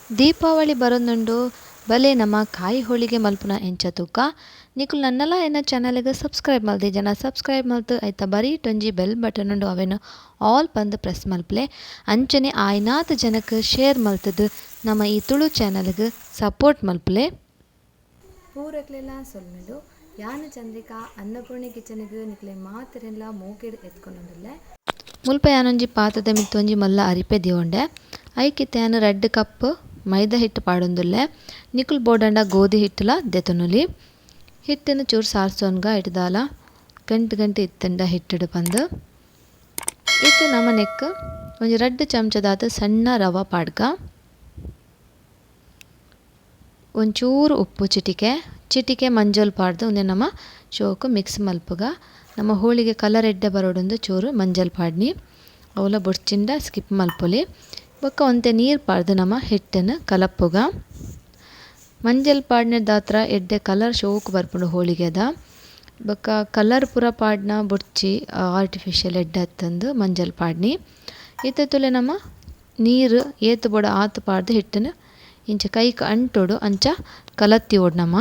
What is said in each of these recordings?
Deepavali ಬರೊಂದುಂಡು ಬಲೆ ನಮ ಕಾಯಿ ಹೋಳಿಗೆ ಮಲ್ಪುನ ಎಂಚ ತೂಕ. ನಿಕುಲು ನನ್ನಲ ಎನ್ನ ಚಾನೆಲ್ ಗ್ ಸಬ್ಸ್ಕ್ರೈಬ್ ಮಲ್ತಿ ಜನ ಸಬ್ಸ್ಕ್ರೈಬ್ ಮಲ್ತ್ ಐತ ಬರೀಟ್ ಒಂಜಿ ಬೆಲ್ ಬಟನ್ ಉಂಡು ಅವೆನ್ ಆಲ್ ಪಂದ್ ಪ್ರೆಸ್ ಮಲ್ಪುಲೆ. ಅಂಚನೆ ಆಯಿನಾತ್ ಜನಕ್ ಶೇರ್ ಮಲ್ತ್ದ್ ನಮ ಈ ತುಳು ಚಾನೆಲ್ ಗ್ ಸಪೋರ್ಟ್ ಮಲ್ಪುಲೆ. ಪೂರೆಕ್ಲೆಲ ಸೊಲ್ಮೆಲು. ಯಾನ್ ಚಂದ್ರಿಕಾ ಅನ್ನಪೂರ್ಣೆ ಕಿಚನ್ ಗ್ ನಿಕ್ಲೆ ಮಾತೆರೆನ್ಲ ಮೋಕೆಡ್ ಎದ್ಕೊನೊಂದುಲ್ಲೆ. ಮುಲ್ಪ ಯಾನೊಂಜಿ ಪಾತ್ರೆದ ಮಿತ್ತ್ ಒಂಜಿ ಮಲ್ಲ ಅರಿಪೆ ದೀವೊಂಡೆ. ಐಕಿತ್ತೆ ಯಾನ್ ರಡ್ಡ್ ಕಪ್ ಮೈದಾ ಹಿಟ್ಟು ಪಾಡೊಂದುಲ್ಲೆ. ನಿಕುಲು ಬೋಡಂಡ ಗೋಧಿ ಹಿಟ್ಟುಲ ದೆತೊನೊಲಿ. ಹಿಟ್ಟುನು ಚೂರು ಸಾರ್ಸೊನ್ಗ ಐಟ್ ದಾಲ ಗಂಟು ಗಂಟು ಇತ್ತುಂಡ ಹಿಟ್ಟುಡು ಪಂದ್. ಇತ್ತೆ ನಮ ನೆಕ್ಕ್ ಒಂಜಿ ರಡ್ಡ್ ಚಮಚದಾತ್ ಸಣ್ಣ ರವೆ ಪಾಡ್ಗ. ಒಂಚೂರು ಉಪ್ಪು ಚಿಟಿಕೆ ಚಿಟಿಕೆ ಮಂಜೊಲ್ ಪಾಡ್ದು ಉಂದೆನ್ ನಮ ಶೋಕು ಮಿಕ್ಸ್ ಮಲ್ಪುಗ. ನಮ್ಮ ಹೋಳಿಗೆ ಕಲರ್ ಎಡ್ಡೆ ಬರೋಡೊಂದು ಚೂರು ಮಂಜಲ್ ಪಾಡ್ನಿ. ಅವಲ ಬೊಡ್ಚಿಂಡ ಸ್ಕಿಪ್ ಮಲ್ಪೊಲಿ. ಬೊಕ್ಕ ಒಂತೆ ನೀರು ಪಾಡ್ದು ನಮ ಹಿಟ್ಟನ್ನು ಕಲಪ್ಪುಗ. ಮಂಜಲ್ ಪಾಡ್ನೆ ದಾತ್ರ ಎಡ್ಡೆ ಕಲರ್ ಶೋಕು ಬರ್ಪುಂಡು ಹೋಳಿಗೆದ. ಬೊಕ್ಕ ಕಲರ್ ಪೂರ ಪಾಡ್ನ ಬೊಡ್ಚಿ ಆರ್ಟಿಫಿಷಿಯಲ್ ಎಡ್ಡೆ ಅತ್ತಂದು ಮಂಜಲ್ ಪಾಡ್ನಿ. ಇತ್ತೆ ತುಲೆ ನಮ ನೀರು ಏತ್ ಬೋಡ ಆತ್ ಪಾಡ್ದು ಹಿಟ್ಟನ್ನು ಇಂಚ ಕೈಕ್ ಅಂಟೊಡು ಅಂಚ ಕಲತ್ತಿ ಓಡ್ ನಮ.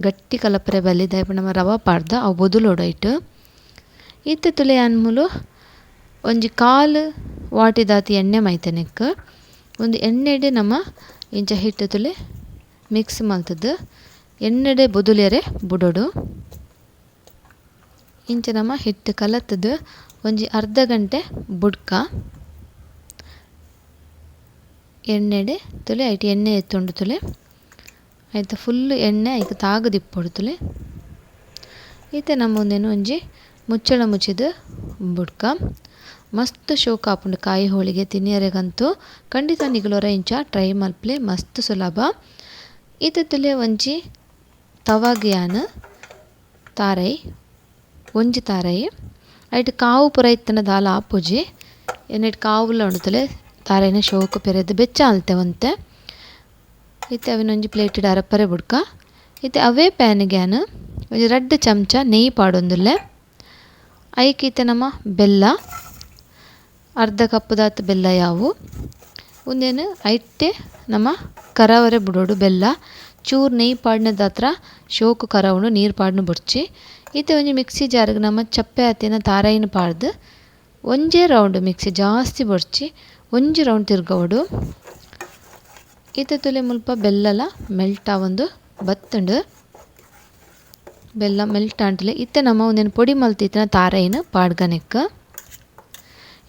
ಗಟ್ಟಿ ಕಲಪರೆ ಬಲ್ಲಿ ದಾಯೆ ನಮ ರವೆ ಪಾಡ್ದ ಅವು ಬೊದುಲೊಡು ಐಟ್. ಇತ್ತೆ ತುಲೆ ಅನ್ಮುಲು ಒಂಜಿ ಕಾಲು ವಾಟಿದಾತಿ ಎಣ್ಣೆ ಮೈತನೆಕ್. ಒಂದು ಎಣ್ಣೆಡೆ ನಮ ಇಂಚ ಹಿಟ್ಟು ತುಲೆ ಮಿಕ್ಸ್ ಮಲ್ತದು ಎಣ್ಣೆಡೆ ಬೊದುಲೆರೆ ಬುಡೊಡು. ಇಂಚ ನಮ ಹಿಟ್ಟು ಕಲತ್ತದು ಒಂಜಿ ಅರ್ಧ ಗಂಟೆ ಬುಡ್ಕ. ಎಣ್ಣೆಡೆ ತುಲೆ ಐಟ್ ಎಣ್ಣೆ ಎತ್ತುಂಡು ತುಲೆ ಐತ ಫುಲ್ ಎಣ್ಣೆ ಐಕ್ ತಾಗದಿಪ್ಪೊಡು ತುಲೆ. ಇತ್ತೆ ನಮ್ಮ ಉಂದೆನ್ ಒಂಜಿ ಮುಚ್ಚಳ ಮುಚ್ಚಿದು ಬುಡ್ಕ. ಮಸ್ತ್ ಶೋಕ್ ಆಪುಂಡು ಕಾಯಿ ಹೋಳಿಗೆ ತಿನಿಯರೆಗಂತೂ ಖಂಡಿತ ನಿಗುಲೊರ ಇಂಚ ಟ್ರೈ ಮಲ್ಪಲೆ ಮಸ್ತ್ ಸುಲಭ. ಇತ್ತೆ ತುಲೆ ಒಂಜಿ ತವಾಗ್ ಯಾನ್ ತಾರೈ ಒಂಜಿ ತಾರೈ ಐಟ್ ಕಾವು ಪೂರ ಇತ್ತನ ದಾಲ ಆಪುಜಿ. ಎಣ್ಣೆಟ್ ಕಾವುಲ ಉಂಡು ತುಲೆ ತಾರೈನ ಶೋಕು ಪೆರೆದ್ ಬೆಚ್ಚ ಆಲ್ತೆ ಒಂತೆ. ಇತ್ತೆ ಅವೆನ್ ಒಂಜಿ ಪ್ಲೇಟೆಡ್ ಅರಪರೆ ಬುಡ್ಕ. ಇತ್ತೆ ಅವೇ ಪ್ಯಾನ್ಗೆ ಯಾನ್ ಒಂಜಿ ರಡ್ಡ್ ಚಮಚ ನೆಯ್ಯಿ ಪಾಡೊಂದುಲ್ಲೆ. ಐಕ್ ಇತ್ತೆ ನಮ ಬೆಲ್ಲ ಅರ್ಧ ಕಪ್ಪುದಾತ್ ಬೆಲ್ಲ ಯಾವು ಉಂದೆನ್ ಐಟ್ಟೆ ನಮ ಕರವರೆ ಬುಡೋಡು ಬೆಲ್ಲ. ಚೂರು ನೆಯ್ಯಿ ಪಾಡ್ನದಾತ್ರ ಶೋಕು ಕರವುಂಡು ನೀರು ಪಾಡ್ನ ಬೊಡ್ಚಿ. ಇತ್ತೆ ಒಂಜಿ ಮಿಕ್ಸಿ ಜಾರ್ಗ್ ನಮ ಚಪ್ಪೆ ಆತಿನ ತಾರೈನ್ ಪಾಡ್ದು ಒಂಜೇ ರೌಂಡ್ ಮಿಕ್ಸಿ ಜಾಸ್ತಿ ಬೊಡ್ಚಿ ಒಂಜಿ ರೌಂಡ್ ತಿರ್ಗವೊಡು. ಇತ್ತೆ ತುಲೆ ಮುಲ್ಪ ಬೆಲ್ಲಲ ಮೆಲ್ಟ್ ಆವೊಂದು ಬತ್ತುಂಡು. ಬೆಲ್ಲ ಮೆಲ್ಟ್ ಆಂಟಲೆ ಇತ್ತೆ ನಮ ಒಂದೆನ್ ಪೊಡಿ ಮಲ್ತಿತ್ತಿನ ತಾರೈನ್ ಪಾಡ್ಗನೆಕ್.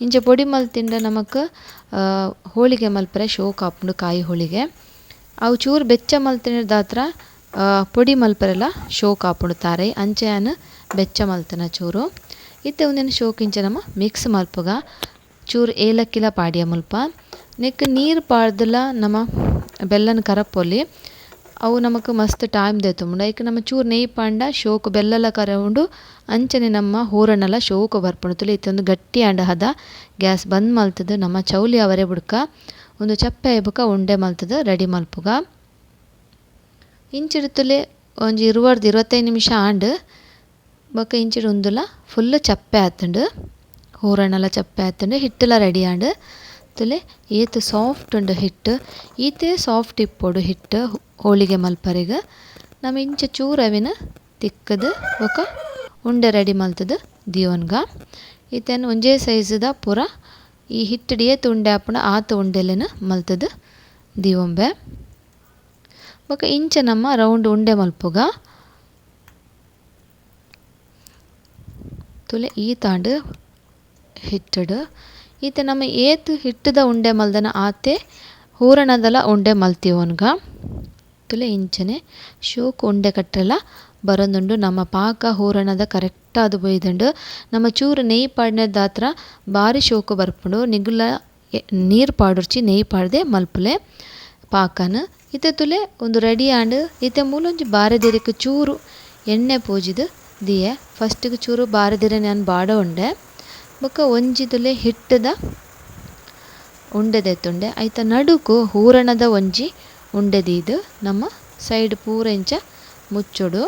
ಇಂಚ ಪೊಡಿ ಮಲ್ತಿಂಡ ನಮಕ್ ಹೋಳಿಗೆ ಮಲ್ಪರೆ ಶೋಕ್ ಆಪುಂಡು ಕಾಯಿ ಹೋಳಿಗೆ. ಅವು ಚೂರು ಬೆಚ್ಚ ಮಲ್ತಿನ ದಾತ್ರ ಪೊಡಿ ಮಲ್ಪರೆಲ ಶೋಕ್ ಆಪುಂಡು ತಾರೈ. ಅಂಚ ಯಾನ್ ಬೆಚ್ಚ ಮಲ್ತಿನ ಚೂರು. ಇತ್ತೆ ಉಂದೆನ್ ಶೋಕ್ ಇಂಚ ನಮ ಮಿಕ್ಸ್ ಮಲ್ಪುಗ. ಚೂರು ಏಲಕ್ಕಿಲ ಪಾಡಿಯ ಮುಲ್ಪ. ನೆಕ್ ನೀರು ಪಾಡ್ದಲ ನಮ ಬೆಲ್ಲನ ಕರಪೊಲಿ. ಅವು ನಮಕ್ ಮಸ್ತ್ ಟೈಮ್ ದೆತ್ತುಂಡು. ಐಕ್ ನಮ ಚೂರು ನೆಯ್ಯಿ ಪಾಂಡ ಶೋಕು ಬೆಲ್ಲಲ ಕರವುಂಡು. ಅಂಚನೆ ನಮ್ಮ ಹೂರಣಲ ಶೋಕು ಬರ್ಪುಂಡು. ತುಲೆ ಇತ್ತೆ ಒಂದು ಗಟ್ಟಿ ಆಂಡ ಹದ ಗ್ಯಾಸ್ ಬಂದ್ ಮಲ್ತದು ನಮ್ಮ ಚೌಲಿ ಅವರೆ ಬುಡ್ಕ. ಒಂದು ಚಪ್ಪೆ ಬುಕ ಉಂಡೆ ಮಲ್ತದು ರೆಡಿ ಮಲ್ಪುಗ. ಇಂಚಿಡು ತುಲೆ ಒಂಜಿ ಇರುವರ್ದ್ 25 ನಿಮಿಷ ಆಂಡ್. ಬೊಕ ಇಂಚಿಡು ಉಂದುಲ ಫುಲ್ ಚಪ್ಪೆ ಆತುಂಡು. ಹೂರಣಲ ಚಪ್ಪೆ ಆತುಂಡು. ಹಿಟ್ಟುಲ ರೆಡಿ ಆಂಡ್. ತುಲೆ ಏತ್ ಸಾಫ್ಟ್ ಉಂಡು ಹಿಟ್ಟು. ಈತೆ ಸಾಫ್ಟ್ ಇಪ್ಪೊಡು ಹಿಟ್ಟು ಹೋಳಿಗೆ ಮಲ್ಪರೆಗ್. ನಮ ಇಂಚ ಚೂರು ಅವೆನ್ ತಿಕ್ಕದು ಬೊಕ ಉಂಡೆ ರೆಡಿ ಮಲ್ತದು ದೀವೊನ್ಗ. ಇತ್ತೆನ್ ಒಂಜೇ ಸೈಜ್ದ ಪೂರ ಈ ಹಿಟ್ಟುಡು ಏತ್ ಉಂಡೆ ಆಪುಂಡು ಆತ್ ಉಂಡೆಲೆನ್ ಮಲ್ತದು ದೀವೊಂಬೆ. ಬೊಕ ಇಂಚ ನಮ್ಮ ರೌಂಡ್ ಉಂಡೆ ಮಲ್ಪುಗ. ತುಲೆ ಈತಾಂಡ್ ಹಿಟ್ಟುಡು. ಈತೆ ನಮ್ಮ ಏತ್ ಹಿಟ್ಟುದ ಉಂಡೆ ಮಲ್ದನ ಆತೆ ಹೂರಣದಲ ಉಂಡೆ ಮಲ್ತಿವೊನ್ಗ. ತುಲೆ ಇಂಚನೆ ಶೋಕು ಉಂಡೆ ಕಟ್ಟೆಲ ಬರೊಂದುಂಡು. ನಮ್ಮ ಪಾಕ ಹೂರಣದ ಕರೆಕ್ಟ್ ಆದ್ ಬೊಯ್ದುಂಡು. ನಮ್ಮ ಚೂರು ನೆಯ್ಯಿ ಪಾಡ್ನೆ ದಾತ್ರ ಬಾರಿ ಶೋಕು ಬರ್ಪುಂಡು. ನಿಗುಲ ನೀರು ಪಾಡೊರ್ಚಿ ನೆಯ್ಯಿ ಪಾಡ್ದೆ ಮಲ್ಪುಲೆ ಪಾಕನ್. ಇತ್ತೆ ತುಲೆ ಉಂದು ರೆಡಿ ಆಂಡ್. ಇತ್ತೆ ಮೂಲೊಂಜಿ ಬಾರೆದಿರೆಕ್ ಚೂರು ಎಣ್ಣೆ ಪೂಜಿದ್ ದಿಯೆ. ಫಸ್ಟ್ಗ್ ಚೂರು ಬಾರೆದಿರೆನ್ ಯಾನ್ ಬಾಡ ಉಂಡೆ. ಬೊಕ್ಕ ಒಂಜಿ ತುಲೆ ಹಿಟ್ಟುದ ಉಂಡೆ ದೆತ್ತುಂಡೆ. ಐತ ನಡುಕು ಹೂರಣದ ಒಂಜಿ ಉಂಡೆ ದೀದ್ ನಮ್ಮ ಸೈಡ್ ಪೂರ ಇಂಚ ಮುಚ್ಚೊಡು.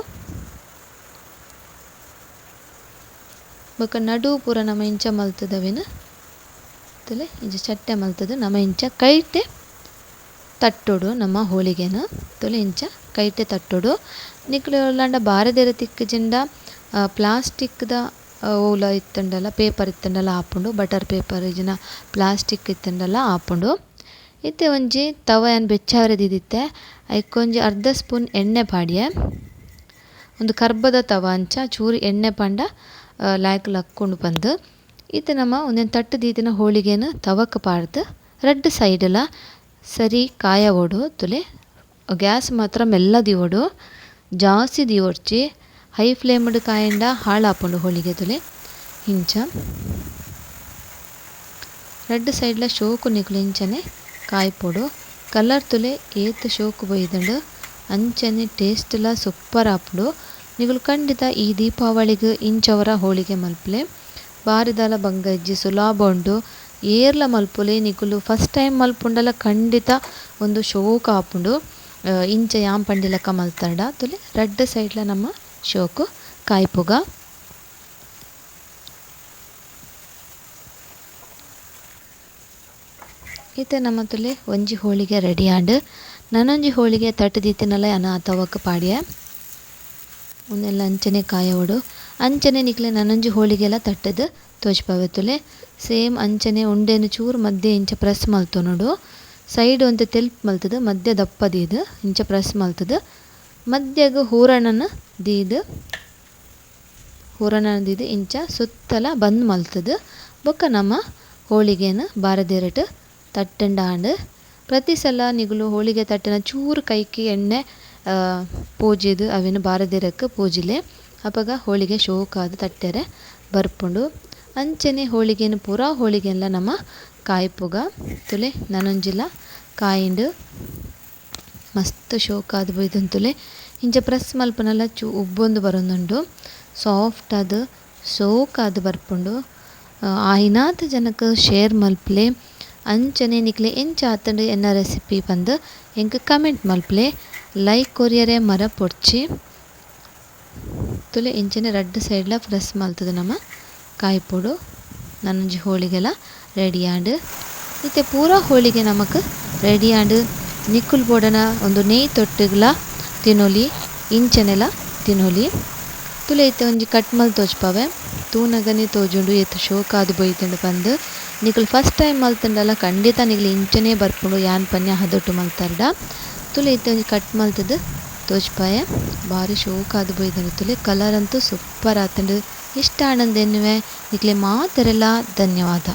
ಬೊಕ್ಕ ನಡು ಪೂರ ನಮ ಇಂಚ ಮಲ್ತದವೆನ್ ತುಲೆ ಇಂಚ ಚಟ್ಟೆ ಮಲ್ತದು ನಮ ಇಂಚ ಕೈಟೆ ತಟ್ಟೊಡು ನಮ್ಮ ಹೋಳಿಗೆನ ತುಲೆ ಇಂಚ ಕೈಟೆ ತಟ್ಟೊಡು. ನಿಕ್ಲು ಓಲಾಂಡ ಬಾರೆದಿರ ತಿಕ್ಕುಜಿಂಡ ಪ್ಲಾಸ್ಟಿಕ್ದ ಓಲ ಇತ್ತುಂಡಲ ಪೇಪರ್ ಇತ್ತುಂಡಲ ಆಪುಂಡು, ಬಟರ್ ಪೇಪರ್ ಇಜ್ಜಿನ ಪ್ಲಾಸ್ಟಿಕ್ ಇತ್ತುಂಡಲ ಆಪುಂಡು. ಇತ್ತೆ ಒಂಜಿ ತವಯನ್ ಬೆಚ್ಚಾವರೆ ದೀದಿತ್ತೆ, ಐಕೊಂಜಿ ಅರ್ಧ ಸ್ಪೂನ್ ಎಣ್ಣೆ ಪಾಡಿಯೆ. ಒಂದು ಕರ್ಬದ ತವ ಅಂಚ ಚೂರು ಎಣ್ಣೆ ಪಂಡ ಲಾಯ್ಕ್ ಲಕ್ಕುಂಡು ಪಂದು. ಇತ್ತೆ ನಮ್ಮ ಒಂದೊಂದು ತಟ್ಟು ದೀದಿನ ಹೋಳಿಗೆನ ತವಕ್ಕೆ ಪಾಡ್ದು ರಡ್ಡ್ ಸೈಡ್ಲ ಸರಿ ಕಾಯ ಓಡು ತುಲೆ. ಗ್ಯಾಸ್ ಮಾತ್ರ ಮೆಲ್ಲ ದೀವೊಡು, ಜಾಸ್ತಿ ದೀವೊಡ್ಚಿ. ಹೈ ಫ್ಲೇಮ್ಡ್ ಕಾಯಂಡ ಹಾಳಾಪುಂಡು ಹೋಳಿಗೆ ತುಲೆ. ಇಂಚ ರಡ್ಡ್ ಸೈಡ್ಲ ಶೋಕು ನಿಕುಲು ಇಂಚನೆ ಕಾಯ್ಪೊಡು. ಕಲರ್ ತುಲೆ ಏತ್ ಶೋಕು ಬೊಯ್ದುಂಡು ಅಂಚನೆ ಟೇಸ್ಟ್ಲ ಸೂಪರ್ ಆಪುಂಡು. ನಿಕುಲು ಖಂಡಿತ ಈ ದೀಪಾವಳಿಗ್ ಇಂಚವರ ಹೋಳಿಗೆ ಮಲ್ಪುಲೆ. ಬಾರಿದಾಲ ಬಂಗ ಇಜ್ಜಿ, ಸುಲಭ ಉಂಡು, ಏರ್ಲ ಮಲ್ಪುಲೆ. ನಿಕುಲು ಫಸ್ಟ್ ಟೈಮ್ ಮಲ್ಪುಂಡಲ ಖಂಡಿತ ಒಂದು ಶೋಕು ಆಪುಂಡು. ಇಂಚ ಯಾನ್ ಪಂಡಿಲಕ್ಕ ಮಲ್ತರ್ಡ ತುಲೆ ರಡ್ಡ್ ಸೈಡ್ಲ ನಮ್ಮ ಶೋಕು ಕಾಯ್ಪುಗ. ಇತ್ತೆ ನಮ್ಮ ತುಲೆ ಒಂಜಿ ಹೋಳಿಗೆ ರೆಡಿ ಆಂಡ್. ನನೊಂಜಿ ಹೋಳಿಗೆ ತಟ್ಟು ದೀತಿನಲ ಯಾನ್ ಆ ತವಕ್ ಪಾಡಿಯೆ. ಉಂದೆಲ್ಲ ಅಂಚನೆ ಕಾಯವೊಡು. ಅಂಚನೆ ನಿಕ್ಲೆ ನನೊಂಜಿ ಹೋಳಿಗೆಲ ತಟ್ಟದು ತೋಜ್ಪಾವೆ ತುಲೆ. ಸೇಮ್ ಅಂಚನೆ ಉಂಡೆನ್ ಚೂರು ಮಧ್ಯೆ ಇಂಚ ಪ್ರೆಸ್ ಮಲ್ತೊನೊಡು. ಸೈಡ್ ಒಂತೆ ತೆಲ್ಪ್ ಮಲ್ತದು ಮಧ್ಯ ದಪ್ಪ ದೀದ್ ಇಂಚ ಪ್ರೆಸ್ ಮಲ್ತದು ಮಧ್ಯಗ್ ಹೂರಣನ್ ದೀದ್, ಹೂರಣನ್ ದೀದ್ ಇಂಚ ಸುತ್ತಲ ಬಂದ್ ಮಲ್ತದು ಬೊಕ್ಕ ನಮ್ಮ ಹೋಳಿಗೆನ್ ಬಾರದಿರಟ್ ತಟ್ಟಂಡ ಆಂಡ್. ಪ್ರತಿ ಸಲ ನಿಗುಲು ಹೋಳಿಗೆ ತಟ್ಟನ ಚೂರು ಕೈಕಿ ಎಣ್ಣೆ ಪೂಜಿದ್ ಅವೆನ್ ಬಾರದಿರಕ್ಕೆ ಪೂಜಿಲೆ, ಅಪಗ ಹೋಳಿಗೆ ಶೋಕಾದ್ ತಟ್ಟೆರೆ ಬರ್ಪುಂಡು. ಅಂಚನೆ ಹೋಳಿಗೆನ್ ಪೂರಾ ಹೋಳಿಗೆನ್ಲ ನಮ್ಮ ಕಾಯ್ಪುಗ ತುಲೆ. ನನೊಂಜಿಲ ಕಾಯಿಂಡು ಮಸ್ತ್ ಶೋಕಾದ್ ಬೊಯ್ದಂತುಲೆ. ಇಂಚ ಪ್ರೆಸ್ ಮಲ್ಪನಲ ಚೂ ಉಬ್ಬೊಂದು ಬರೊಂದುಂಡು, ಸಾಫ್ಟ್ ಆದ್ ಸೋಕಾದ್ ಬರ್ಪುಂಡು. ಆಯಿನಾತ್ ಜನಕ್ ಶೇರ್ ಮಲ್ಪುಲೆ. ಅಂಚನೆ ನಿಕ್ಲೆ ಎಂಚ ಆತುಂಡು ಎನ್ನ ರೆಸಿಪಿ ಪಂದ್ ಎಂಕ್ ಕಮೆಂಟ್ ಮಲ್ಪುಲೆ. ಲೈಕ್ ಕೊರಿಯರೆ ಮರ ಪೊಡ್ಚಿ ತುಲೆ. ಇಂಚನೆ ರಡ್ಡ್ ಸೈಡ್ಲ ಪ್ರೆಸ್ ಮಲ್ತದು ನಮ ಕಾಯ್ಪೊಡು. ನನೊಂಜಿ ಹೋಳಿಗೆಲ ರೆಡಿ ಆಂಡ್. ಇತ್ತೆ ಪೂರಾ ಹೋಳಿಗೆ ನಮಕ್ ರೆಡಿ ಆಂಡ್. ನಿಕುಲು ಬೋಡನ ಒಂದು ನೆಯ್ ತೊಟ್ಟುಗ್ಲ ತಿನೊಲಿ, ಇಂಚನೆಲ ತಿನೊಲಿ. ತುಲೆ ಇತ್ತೆ ಒಂಜಿ ಕಟ್ ಮಲ್ತ್ ತೋಜ್ಪಾವೆ, ತೂನಗನೆ ತೋಜುಂಡು ಏತ್ ಶೋಕಾದ್ ಬೊಯ್ದುಂಡು ಪಂದ್. ನಿಕುಲು ಫಸ್ಟ್ ಟೈಮ್ ಮಲ್ತುಂಡಲ ಖಂಡಿತ ನಿಕುಲು ಇಂಚನೆ ಬರ್ಪುಂಡು ಯಾನ್ ಪನ್ಯ ಹದೊಟ್ಟು ಮಲ್ತರ್ಡ. ತುಲೆ ಇತ್ತೆ ಒಂಜಿ ಕಟ್ ಮಲ್ತದು ತೋಜ್ಪಾಯೆ, ಬಾರಿ ಶೋಕಾದ್ ಬೊಯ್ದುಂಡು ತುಲೆ. ಕಲರ್ ಅಂತೂ ಸೂಪರ್ ಆತುಂಡು. ಇಷ್ಟ ಆನಂದ ಎನ್ನುವೆ. ನಿಕ್ಲೆ ಮಾತೆರೆಲ ಧನ್ಯವಾದ.